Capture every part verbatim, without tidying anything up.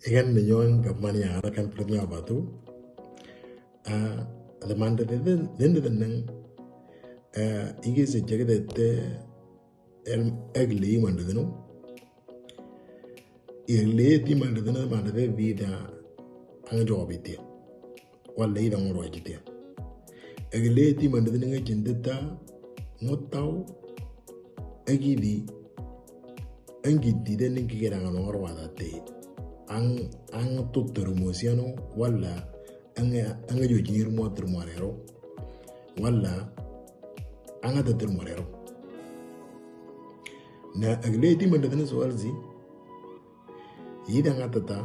Ikan ninyo en kapan yang ara kan perutnya apa tu? Ah, teman de de de de de neng. Eh, iki sejak de te el egli man de no. Egli ti man de no man de vida ang job itia. Wala ida ngoro ajitia. Egli ti man de neng jindita ngotau egidi. Ang gidi de neng kikira ngano ngoro wada te. Ang, ang tutur musiano wala ang, ang jo jir mo tur mo rero. Wala ang ada tur mo rero. Na egli ti man de neng soal si. Ida nga tata.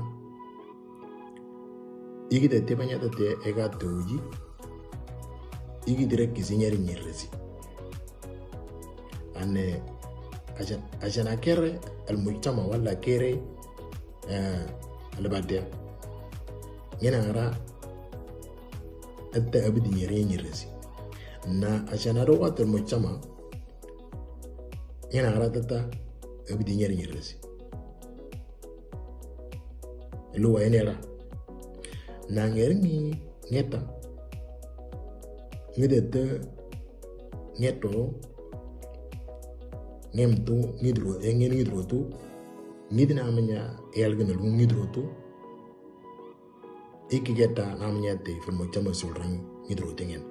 Iki te te banya te te ega tuji. Iki dire kisi nyeri nyeresi. Ane ajan ajan akere al mujtama wala kere, eh, al badia. Ngena ngara etta abidi nyeri nyeresi. Na ajan aro wat al mujtama. Ngena ngara tata abidi nyeri nyeresi. Luwa enera. Na ngeri ngi ngeta. Ngidete ngeto. Ngemtu ngidro, engen ngidro tu. Ngidina menya elgen lu ngidro tu. Iki geta na menya te fil mo chama sulrang ngidro tengen.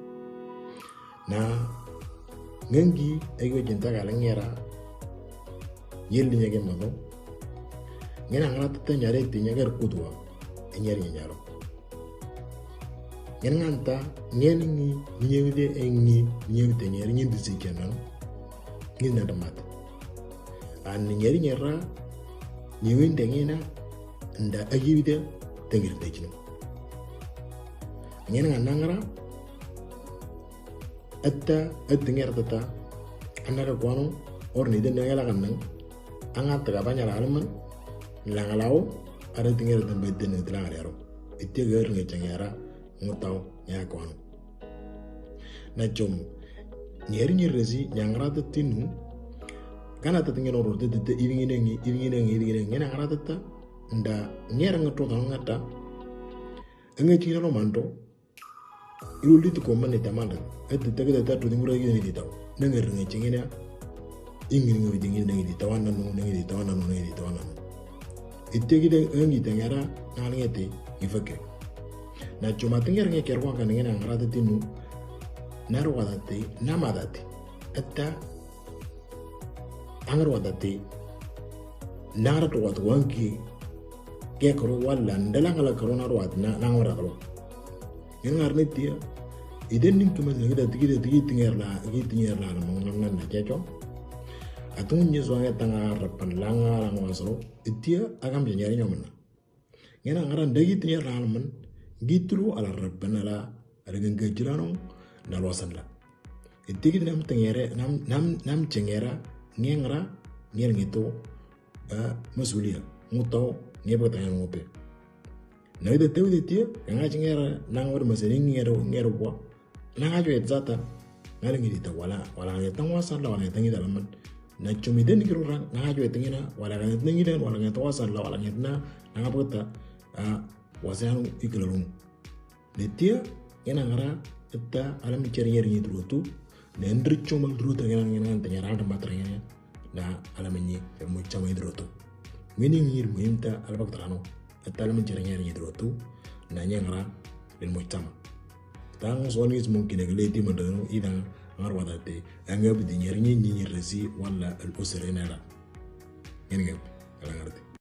Na ngengi ego jinta kalengera. Yeldi nyage mano. Ngena ngara tete nyare te nyagar kudwa. Enyar nyaro. Ngena nganta ngeni ngi nyewide engi nyewide nyari nyindi si kenan. Ngina damat. An nyari nyara nyewinde ngena nda agibide tengir dejino. Ngena ngana ngara etta etta ngera tata. Anaka kwano or ni den ngela kanang. Anga taga banya la alman. Langalao ara tingera dan beden ni tilang aro. Itia ger ngi changera ngutau nya kwano. Na chom nyeri nyeri resi nyangara tinu. Kana tata ngeno ro tete iringi nengi iringi nengi iringi nengi ngena ngara tata. Nda ngera ngato ngata. Ngi chingina lo manto. Ilu litu ko mane tamanda. Ete tege da tatu dingura yini di tau. Nanga ringa chingina. Ingi ngi di ngi ngi di tawana no ngi di tawana no ngi di tawana no. Ite gida ngi tengera ngal ngete ifake. Na chuma tengera ngi kerwa kan ngi na ngarata tinu. Narwa dati nama dati. Etta angar wada te. Nara to wada wanki. Ke karo wala ndala ngala karo nara wada na nang wada karo. Yang ngar ni tia. Iden ning kuma ngi da tigi da tigi tinger la tigi tinger la na mong nam nan na jacho. Atung nyi suange tanga rapan langa lang wasro. Itia agam janyari nyomna. Ngena ngaran dagi tinya ralman gitru ala rabbana la. Ada gengga jirano na losan la. Itigi nam tengere nam nam nam cengera ngengra nger ngito. Masulia ngutau ngebra tangan ngope. Na ida tewi tia kanga cengera nang wada masani ngero ngero kwa. Nang ajo et zata. Ngana ngi dita wala wala ngi tang wasan la wala ngi tang ida laman. Na chumi den kiro rang nang ajo et ngina wala ngi tang ida wala ngi tang wasan la wala ngi tang nang apa ta. Wasanu ikilalung. Netia ngena ngara etta alam cari nyari ngi drotu. Nendri choma drotu ngena ngena tanya rada matra ngena. Na alam nyi mo chama drotu. Meaning ngir muhim ta alabak tarano. Etta alam cari nyari ngi drotu. Na nyangara. Lil mujtama. Tang soal ngis mungkin ag leti mandano idang ngar wadate anga bidi nyari nyi nyi resi wala al usra nara. Ngene gap kala ngarti.